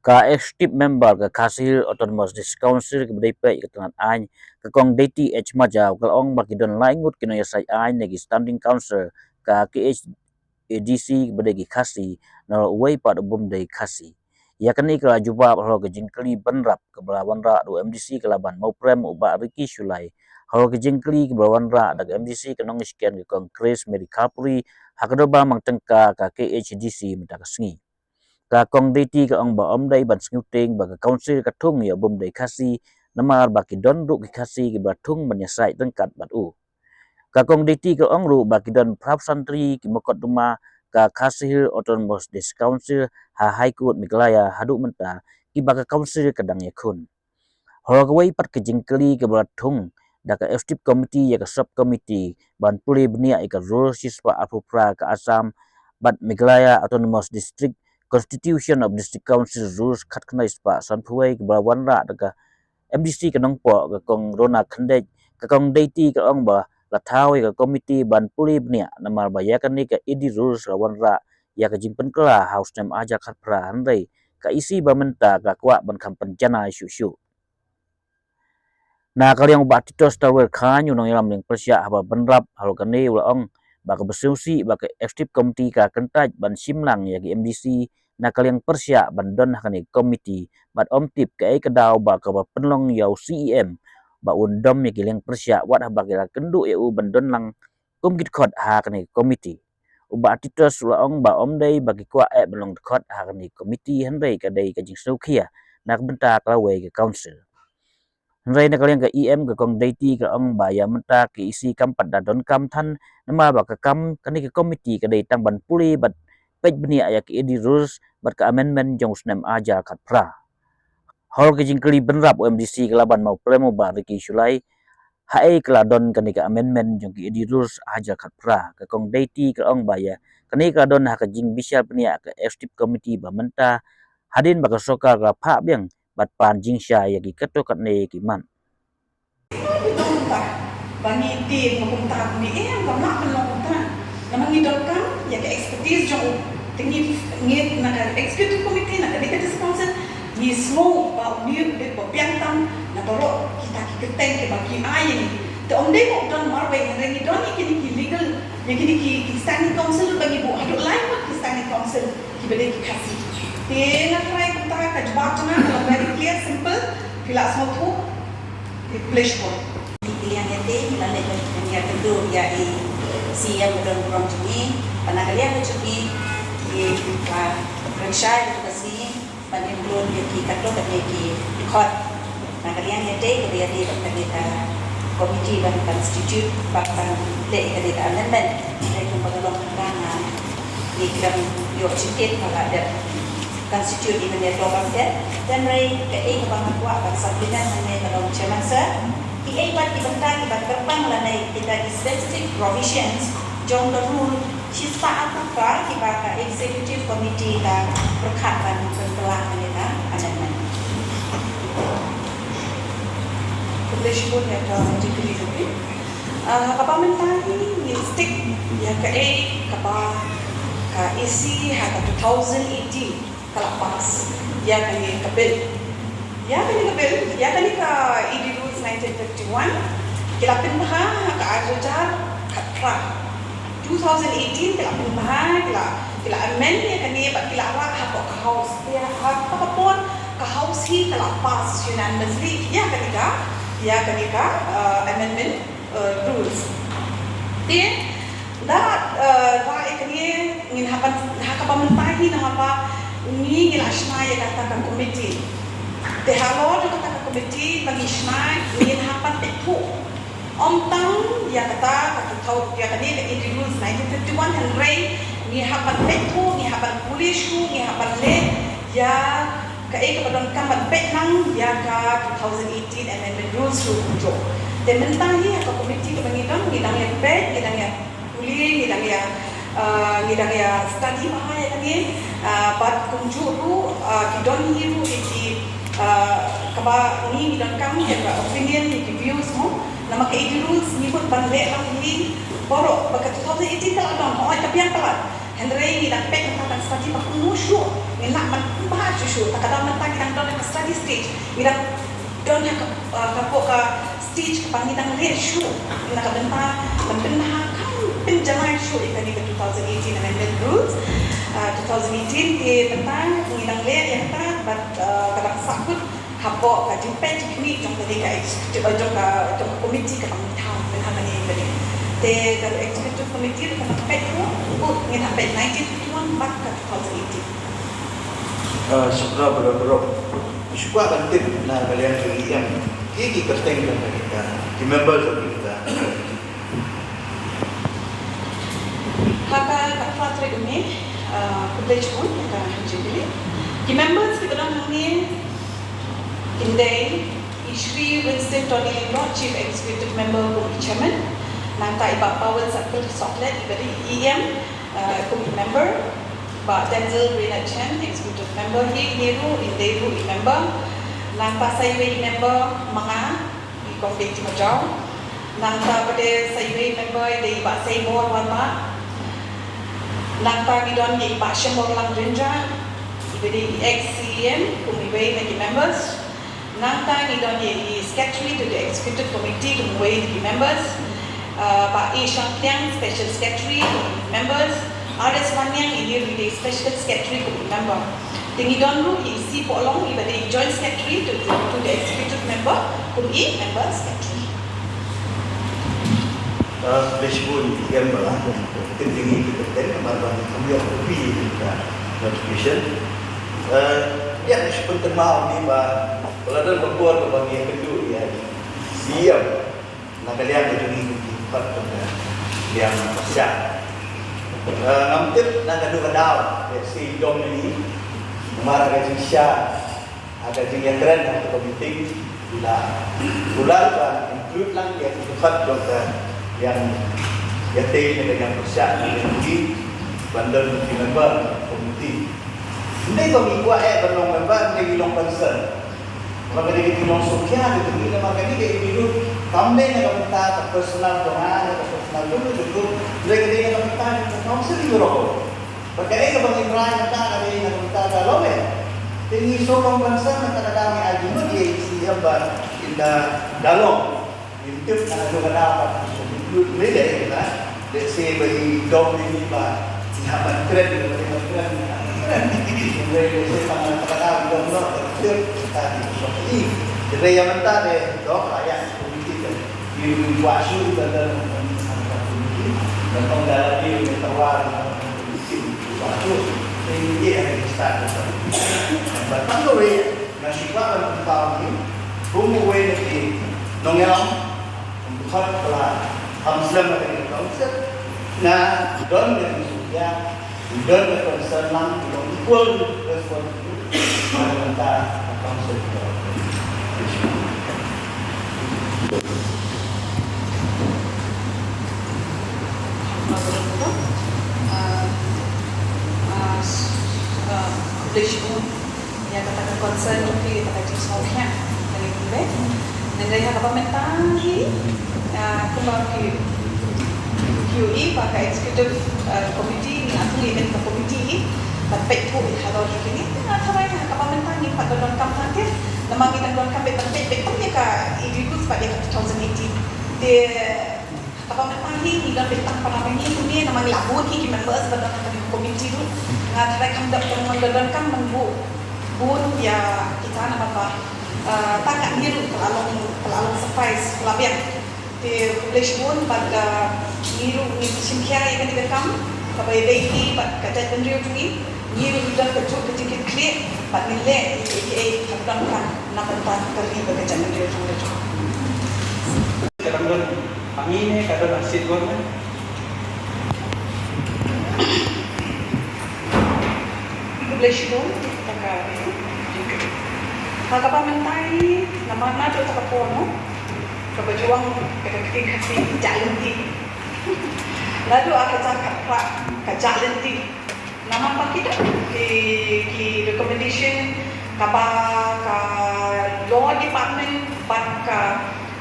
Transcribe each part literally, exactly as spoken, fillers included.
Ka Executive Member ka Khasi Hills Autonomous District Council kaba dei peit ka tnat aiñ, ka Kong Deiti H Majaw, ka la ong ba ki don lai ngut ki nongïasaid aiñ na ki Standing Council ka K H A D C kaba dei ki Khasi, na la uwei pat u bym dei Khasi. Ïa kane ka la jubab halor ka jingkylli bynrap kaba la wanrah da u M D C ka Laban Mawprem u Bah Ricky Shullai, halor ka jingkylli kaba la wanrah da ka M D C ka Nongshken ka Kong Grace Mary Kharpuri ha ka dorbar mang tyngka ka K H A D C mynta ka sngi. Ka Kong Deiti ka ong ba ym dei ban sngewtieng ba ka Council ka thung ïa u bym dei Khasi, namar ba ki don ruh ki Khasi kiba thung ban ïasaid ryngkat bad u. Ka Kong Deiti ka ong ruh ba ki don phra phew san tylli ki mukotduma ka Khasi Hills Autonomous District Council ha High Court Meghalaya haduh mynta, kiba ka Council ka dang ïakhun. Halor kawei pat ka jingkylli kaba la thung da ka Executive Committee ïa ka Sub Committee ban pule bniah ïa ka Rule shispah arphew phra ka Assam bad Meghalaya Autonomous District Constitution of District Council Rules khatkhyndai spah sanphew wei kaba la wanrah da ka M D C ka Nongpoh ka Kong Rona Khyndait, ka Kong Deiti ka ong ba la thaw ïa ka committee ban pule bniah namar ba ïa kane ka A D Rules la wanrah ïa ka jingpynkylla ha u snem arhajar khatphra, hynrei ka E C ba mynta ka kwah ban kham pynjanai shuh shuh. Na ka liang u Bah Titos Tarwer Chyne, u nongïalam liang pyrshah haba bynrap halor kane, u la ong ba kaba sngewsih ba ka Executive Committee ka kyntait ban shim lang ïa ki M D C na ka liang pyrshah ban don ha kane ka committee, bad ym tip kaei ka daw ba kaba pynlong ïa u C E M ba un dom ïa ki liang pyrshah wat haba ki la kynduh ïa u ban don lang kum ki dkhot ha kane ka committee. U Bah Titos u la ong ba ym dei ba ki kwah eh ban long dkhot ha kane ka committee, hynrei ka dei ka jingsngewkhia na ka bynta ka lawei ka Council. Hynrei na ka liang ka E M ka Kong Deiti ka ong ba ïa mynta ka E C kam pat da donkam than, namar ba ka kam kane ka committee ka dei tang ban pule bad peit bniah ïa ka A D Rules bad ka amendment jong u snem arhajar khatphra. Halor ka jingkylli bynrap u M D C ka Laban Mawprem u Bah Ricky Shullai, haei ka la don kane ka amendment jong ka A D Rules arhajar khatphra, ka Kong Deiti ka ong ba ïa kane ka la don ha ka jingbishar bniah ka Executive Committee ba mynta, hadien ba ka sorkar ka la phah biang bad pan jingshai ïa ki katto katne ki mat. Ba ngi dei ba kumta, ngi em kam lah ban long kumta. Namar ngi donkam ïa ka expertise jong u. Te ngi, ngi na ka executive committee, na ka District Council, ngi sngew ba u ngi u dei ba biang tam na baroh kita ki kyrteng kiba ki ai ïa ngi. Te ym dei ba u don marwei, hynrei ngi don ïa kine ki legal, ïa kine ki, ki standing council ba ngi buh haduh lai ngut ki standing council kiba dei ki Khasi. Te nga tharai kumta ka jubab jong nga ka long very clear, simple, phi lah sngewthuh. Ki pule shibun. Ki liang ïa te, ngi la leit ban ïakynduh ïa i C E M ba don burom jong ngi, bad na ka liang ka jong ngi, ngi la pynshai ïa ka sngi ban include ïa ki katto katne ki dkhot. Na ka liang ïa te, kaba ïa te bad kane ka committee ban constitute bad ban leh ïa kane ka amendment. Te kumba ka long ka nga ngi khlem ïoh jingtip ba la dep constitute ïa kane ka document. Hynrei kaei kaba nga kwah ban supplement hangne ka long, Chairman Sir, kiei pat ki bynta kiba kyrpang lane kita ki specific provisions jong ka rule shispah arphew phra kiba ka executive committee ka pyrkhat ban pynkylla kane ka amendment. Khublei shibun ïa ka jingkylli jong phi. Ah, kaba mynta hi ngin stick ïa kaei kaba ka E C ha ka two thousand eighteen ka la pass ïa kane ka bill. Ïa kane ka bill, ïa kane ka A D Rules nineteen fifty-one, ki la pynbha ha ka arhajar khatphra. Two thousand eighteen ki la pynbha, ki la, ki la amend ïa kane bad ki la rah hapoh ka House. Ïa ha ka por ka House hi ka la pass unanimously ïa kane ka, ïa kane ka, uh, amendment, uh, rules. Te da, uh, da ïa kane ngin hap ban, ha kaba mynta hi nangta ba ngi, ngi la shna ïa kata ka committee. Te halor jong kata ka committee ba ngi shna, ngin hap ban peit thuh. Ym tang ïa kata ka two thousand, ïa kane ka A D Rules nineteen fifty-one, hynrei ngi hap ban peit thuh, ngi hap ban pule shuh, ngi hap ban leh ïa kaei kaba donkam ban peit lang ïa ka two thousand eighteen Amendment Rules ruh kumjuh. Te mynta hi ha ka committee kaba ngi don, ngi dang ïa peit, ngi dang ïa pule, ngi dang ïa, ah, ngi dang ïa study bha ïa kane, ah, bad kumjuh ruh, ah, ki don hi ruh ki, ki, ah, kaba ngi, ngi donkam ïa ka opinion, ïa ki views mo. Namar ka A D Rules ngi mut ban leh lang hi baroh, ba ka two thousand eighteen ka la biang palat. Hynrei ngi dang peit mynta ka study ba kumno shuh ngin lah ban pynbha shuh shuh. Ta ka daw mynta ngi dang don ha ka study stage. Ngi dang don ha ka, uh, ka, ka stage kaba ngi dang leh shuh na ka bynta ban pynbha, kan pynjalai shuh ïa kane ka two thousand eighteen amendment rules. Uh, two thousand eighteen te mynta ngi dang leh ïa kata bad, uh, ka dang sahkut hapoh ka jingpeit jingkhmih jong kane ka executive, eh, jong ka, jong ka committee kaba ngi thaw mynta ha kane ka dei. Te ka executive committee ruh ka dang peit ruh, uh, ngin hap peit nineteen fifty-one bad ka two thousand eighteen. Ah, shukriya baroh baroh. Shu kwah ban tip na ka liang ka E M, ki ki kyrteng jong ka, ki member jong ka. Ha ka, ka khatwei tarik u May, ah, khublei shibun ïa ka jingkylli. Ki members kiba don hangne, ki dei i Shri Winston Tony Lyngdoh, Chief Executive Member kum i Chairman. Nangta i Bah Pawan Sakil Sohkhlet, iba dei i E M, ah, kum i member. Bah Denzil Reynard Chen, Executive Member, hi, hi ruh, i dei ruh i member. Nangta sa iwei i member, ma nga, i Kong Dei Timothy Jaw. Nangta pat sa iwei i member, i dei i Bah Saibor Warma. Nangta ngi don i Bah Shemborlang Rynjah, iba dei i ex C E M, kum iwei na ki members. Nangta ngi don ïa i Secretary to the Executive Committee kum uwei na ki members. Uh, Bah A Shangpliang, Special Secretary kum members. R S Wanniang, i ruh i dei Special Secretary kum member. Te ngi don ruh ïa i C Pohlong, iba dei Joint Secretary to, to, to the Executive Member kum i Member Secretary. Uh, khublei shibun ïa ki member, ah, kyrteng jong ngi ki kyrteng namar ba ngim ïoh copy ïa ka notification. Uh, ïa, shu pynkynmaw ïa ngi ba Ba la don ka por kaba ngi ïakynduh ïa i C E M na ka liang ka jong ngi, ki khot jong ka liang pyrshah. Eh, ngam tip na kano ka daw, let's say, i dom ïa ngi namar ka jingshisha, ha ka jingïakren ha ka meeting, i la kular ban include lang ïa ki khot jong ka liang ïatei na ka liang pyrshah na ka liang jong ngi ban don ki member committee. Hynrei ba ngi kwah eh ban long member, hynrei ngi long concern. Namar ka dei ka jinglong sngewkhia ka jong ngi, namar ka dei ka individual, kam dei na ka bynta ka personal jong nga, na ka personal jong u jong u, hynrei ka dei na ka bynta ka council jong u. Bad kaei kaba ngin rai mynta ka dei na ka bynta ka lawyer. Te ngi shu long concern, mynta ka dang ngi argue lut ïa i C E M ba in da, da long. Ngim tip na kano ka daw pat, ngim tip lut lei lei na. Let's say ba i dom ïa ngi ba ngi hap ban kren, ba ngi hap ban kren, ngi hap ban kren. Let's say ba na kata ka daw i dom noh, ngim tip, kita ki shong i. Hynrei ïa mynta de doh la ïa committee te. Ngi kwah shu ban da committee. Ban ong da la ïa mynta wa committee. Kwah shu. Te ngi ïa start. Ban pang ko wei. Nga shu kwah ban pynpaw ïa ngi kum uwei na ki nongïalam, kum u khot ba la kham slem ha kane ka council, nga don ka jingsngewsih, nga don ka concern lang, ki long equal responsibility na ka bynta ka council. Ah, ah, ah, khublei shibun. Ïa kata ka concern jong phi, ïa kata ka jingsngewkhia, kane kumne. Hynrei ha kaba mynta hi, ah, kumba phi, phi ïohi ba ka executive, ah, committee, ngi ïa kane ka committee, ban peit thok halor ïa kine. Nga tharai ha kaba mynta ngim pat donkam tang te. Namar ngi dang donkam ban peit, peit tang ïa ka E D rules bad ïa ka two thousand eighteen. Te Kaba mynta hi ngi don beit tang para bangeit kumne namar ngi la bun ki, ki members ba don ha kane ka committee ruh. Nga tharai kam dap, kam don, donkam ban buh bun ïa kita namar ba, eh, tang katne ruh ka la long, ka la long surprise, ka la biang. Te khublei shibun bad, eh, ngi ruh ngi shim khia ïa kane ka kam kaba ïadei bad ka jaitbynriew jong ngi. Ngi ruh ngi don ka juk ka jingkitkhlieh bad ngin leh ïa kiei kiei kaba donkam na ka bynta ka ri bad ka jaitbynriew jong ngi. Ka dang don ha ngi ne ka don ha state government? Khublei shibun, kata ka, ha kaba mynta hi, namar naduh kata ka por, no? Kaba ju ong, kata ka ktien Khasi, jah lynti. Naduh ar hajar khatphra, ka jah lynti. Namar ba ki dei ki, ki recommendation kaba ka law department bad ka,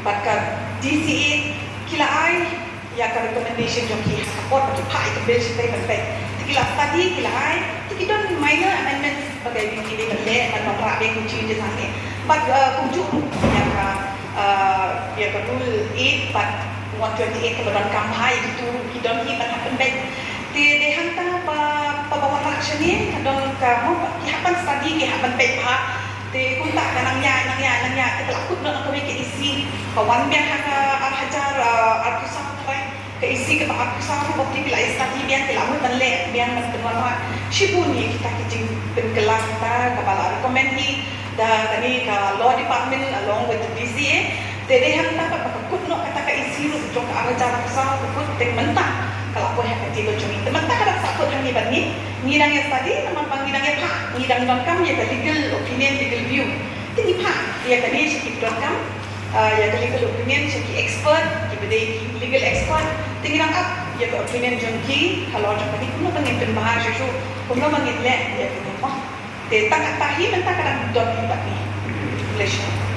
bad ka D C A ki la ai, ïa ka recommendation jong ki ha ka por ba ki phah ïa ka bill shatei ban peit. Te ki la study, ki la ai, te ki don minor amendments ba ki dei ban leh, ban wanrah biang ki changes hangne. But kumjuh ïa ka ïa ka rule eight bad one twenty-eight kaba donkam bha ïa kitu ruh ki don hi ban hap ban peit. Te dei hangta ba ba wanrah shane ka don ka mo ki hap ban study, ki hap ban peit bha. Te kumta ka nang ïaid nang ïaid nang ïaid te ka la kut noh na kawei ka E C ka wan biang ha ka ar hajar arphew saw trai. Ka E C kaba arphew saw ruh ba phi ki la study biang, ki la mut ban leh biang ban pynwanrah shibun ïa kita ki jingpynkylla kita kaba la recommend hi da kane ka law department along with the D C A. Te dei hangta pat ba ka kut noh kata ka E C ruh jong ka ar hajar arphew saw ka kut, te mynta ka la poi ha ka table jong ngi. Te mynta ka dang sah kut hangne bad ngi, ngi dang ïa study namar ba ngi dang ïa phah, ngi dang donkam ïa ka legal opinion, legal view. Te ngi phah ïa kane sha ki donkam ïa ka legal opinion sha ki expert, kiba dei ki legal expert. Te ngi dang ap ïa ka opinion jong ki halor jong kane kumno ba ngin pynbha shuh shuh, kumno ba ngin leh ïa kane mo. Te tang kata hi mynta ka dang don hi bad ngi. Khublei shibun.